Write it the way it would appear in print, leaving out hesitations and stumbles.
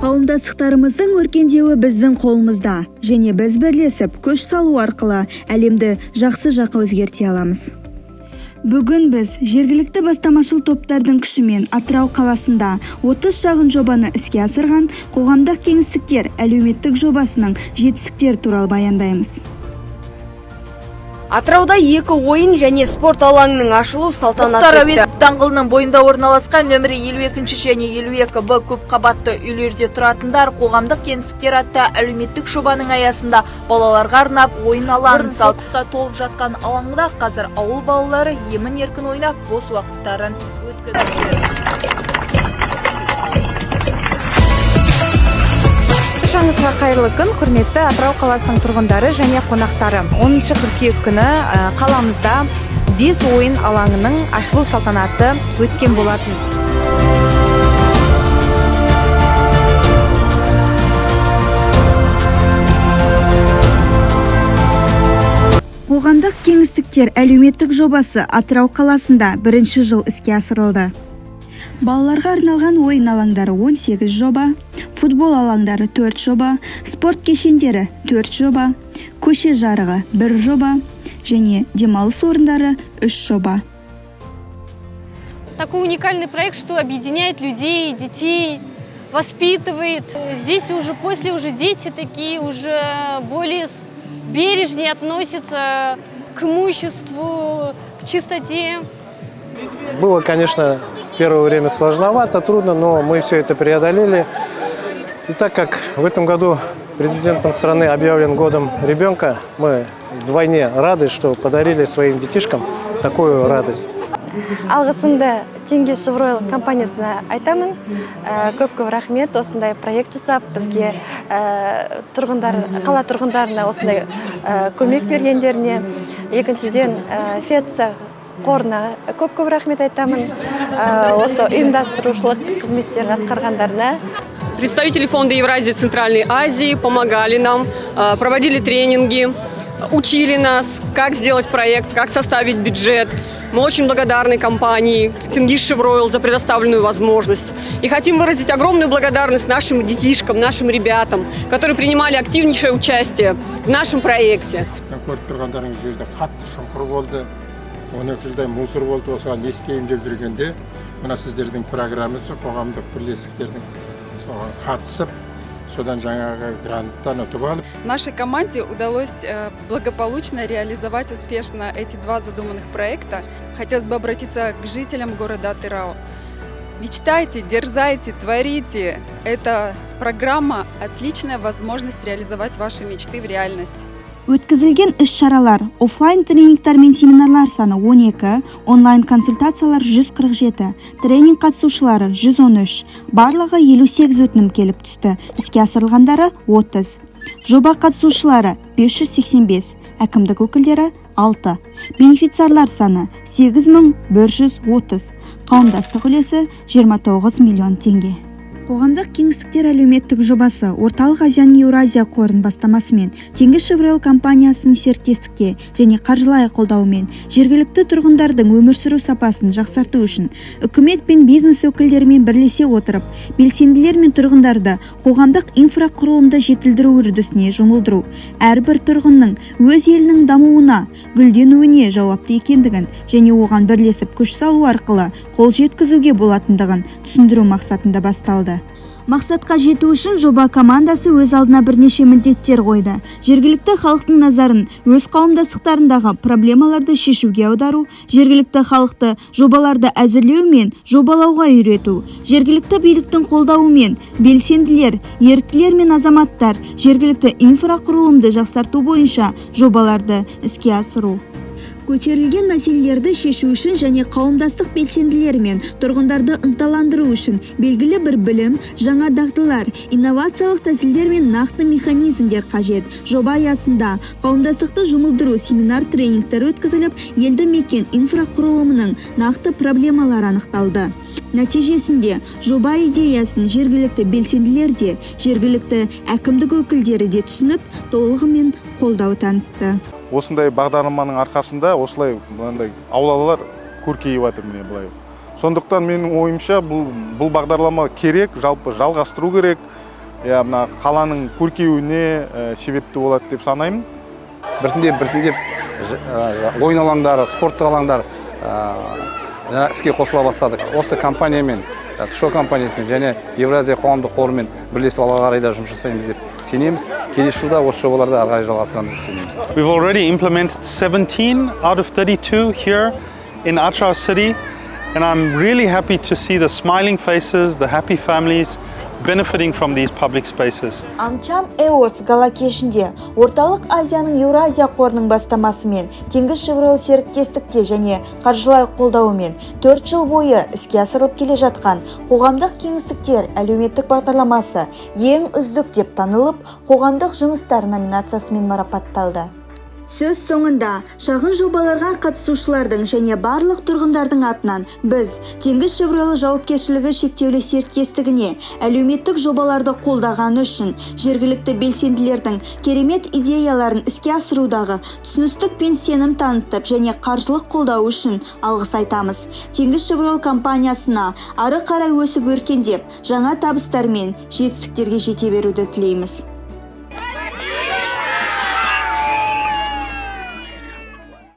Қауымдастықтарымыздың өркендеуі біздің қолымызда және біз бірлесіп күш салу арқылы әлемді жақсы жаққа өзгерте аламыз. Бүгін біз жергілікті бастамашыл топтардың күшімен Атырау қаласында 30 шағын жобаны іске асырған қоғамдық кеңістіктер әлеуметтік жобасының жетістіктері туралы баяндаймыз. Атырауда екі ойын және спорт алаңының ашылу салтанаты Мұхтар өтті. Әуезов даңғылының бойында орналасқан нөмірі 52 және 52 Б көп қабатты үйлерде тұратындар «Қоғамдық кеңістіктер» атты әлеуметтік жобаның аясында балаларға арнап ойын алаңын салды. Қоқысқа толып жатқан алаңда қазір ауыл балалары емін еркін ойнап, бос уақыттарын өткізіп жүр. Баршаңызға қайырлы күн, құрметті Атырау қаласының тұрғындары және қонақтары! 10 қыркүйек күні қаламызда бес ойын алаңының ашылу салтанаты өткен болатын. Қоғамдық кеңістіктер әлеуметтік жобасы Атырау қаласында бірінші жыл іске асырылды. Балаларға арналған ойын алаңдары 18 жоба, футбол алаңдары 4 жоба, спорт кешендері 4 жоба, көше жарығы 1 жоба және демалыс орындары 3 жоба. Такой уникальный проект, что объединяет людей, детей, воспитывает. Здесь уже после уже дети такие уже более бережнее относятся к имуществу, к чистоте. Было, конечно, первое время сложновато, трудно, но мы все это преодолели. И так как в этом году президентом страны объявлен годом ребенка, мы вдвойне рады, что подарили своим детишкам такую радость. Алғысымды «Теңгизшевройл» компаниясына айтамын. Көп көп рахмет осындай проект жасап, бізге, тұрғындар, қала тұрғындарына осындай көмек бергендеріне. Екіншіден, ФЕЦА қорына көп көп рахмет айтамын, осы ұйымдастырушылық қызметтерін атқарғандарына. Представители Фонда Евразии Центральной Азии помогали нам, проводили тренинги, учили нас, как сделать проект, как составить бюджет. Мы очень благодарны компании «Тенгизшевройл» за предоставленную возможность. И хотим выразить огромную благодарность нашим детишкам, нашим ребятам, которые принимали активнейшее участие в нашем проекте. Көріп тұрғандарыңыз, жерде қатты шұңқыр болды, 12 жылдай мусор болды. Осыған не істеймін деп жүргенде, мына сіздердің программасы, қоғамдық бірлестіктердің, соған қатысып, содан жаңағы гранттан ұтып алып. Нашей команде удалось благополучно реализовать успешно эти два задуманных проекта. Хотелось бы обратиться к жителям города Атырау. Мечтайте, дерзайте, творите. Эта программа – отличная возможность реализовать ваши мечты в реальность. Өткізілген іс-шаралар: офлайн тренингтер мен семинарлар саны 12, онлайн консультациялар 147, тренинг қатысушылары 113. Барлығы 58 өтінім келіп түсті, іске асырылғандары 30. Жоба қатысушылары 585, әкімдік өкілдері 6. Бенефициарлар саны 8130, қауымдастық үлесі 29 миллион теңге. Қоғамдық кеңістіктер әлеуметтік жобасы Орталық Азияның Еуразия қорының бастамасымен, «Теңгизшевройл» компаниясының серіктестікте және қаржылай қолдауымен, жергілікті тұрғындардың өмір сүру сапасын жақсарту үшін үкімет пен бизнес өкілдерімен бірлесе отырып, белсенділер мен тұрғындарды қоғамдық инфрақұрылымды жетілдіру үрдісіне жұмылдыру, әрбір тұрғынның өз елінің дамуына, гүлденуіне жауапты екендігін және оған бірлесіп күш салу арқылы қол жеткізуге болатындығын түсіндіру мақсатында басталды. Мақсатқа жету үшін жоба командасы өз алдына бірнеше міндеттер қойды: жергілікті халықтың назарын өз қауымдастықтарындағы проблемаларды шешуге аудару, жергілікті халықты жобаларды әзірлеу мен жобалауға үйрету, жергілікті биліктің қолдауымен белсенділер, еріктілер мен азаматтар жергілікті инфрақұрылымды жақсарту бойынша жобаларды іске асыру. Көтерілген мәселелерді шешу үшін және қауымдастық белсенділері мен тұрғындарды ынталандыру үшін белгілі бір білім, жаңа дағдылар, инновациялық тәсілдер мен нақты механизмдер қажет. Жоба аясында қауымдастықты жұмылдыру семинар тренингтер өткізіліп, елді мекен инфрақұрылымының нақты проблемалары анықталды. Нәтижесінде жоба идеясын жергілікті белсенділер де, жергілікті әкімдік өкілдері де түсініп, толығымен қолдау танытты. Осындай бағдарламаның арқасында осылай мынандай аулалар көркейіп жатыр, міне, былай. Сондықтан менің ойымша, бұл бағдарлама керек, жалпы жалғастыру керек, иә, мына қаланың көркеюіне себепті болады деп санаймын. Біртіндеп, біртіндеп ойын алаңдары, спорттық алаңдар жаңа іске қосыла бастады. Осы компаниямен, ТШО компаниясымен және Евразия қоғамдық қорымен бірлесіп алға қарай да жұмыс жасаймыз деп сенеміз. Келесі жылда осы жобаларды ары қарай жалғастырамыз деп сенеміз. We've already implemented 17 out of 32 here in Atyrau city, and I'm really happy to see the smiling faces, the happy families benefiting from these public spaces. AmCham Awards гала кешінде Орталық Азияның Еуразия қорының бастамасымен, Теңізшевройл серіктестікте және қаржылай қолдауымен 4 жыл бойы іске асырылып келе жатқан «Қоғамдық кеңістіктер» әлеуметтік бағдарламасы ең үздік деп танылып, қоғамдық жұмыстар номинациясымен марапатталды. Сөз соңында шағын жобаларға қатысушылардың және барлық тұрғындардың атынан біз Теңізшевройл жауапкершілігі шектеулі серіктестігіне әлеуметтік жобаларды қолдағаны үшін, жергілікті белсенділердің керемет идеяларын іске асырудағы түсіністік пен сенім танытып және қаржылық қолдау үшін алғыс айтамыз. Теңізшевройл компаниясына ары қарай өсіп өркендеп, жаңа табыстар мен жетістіктерге жете беруді тілейміз.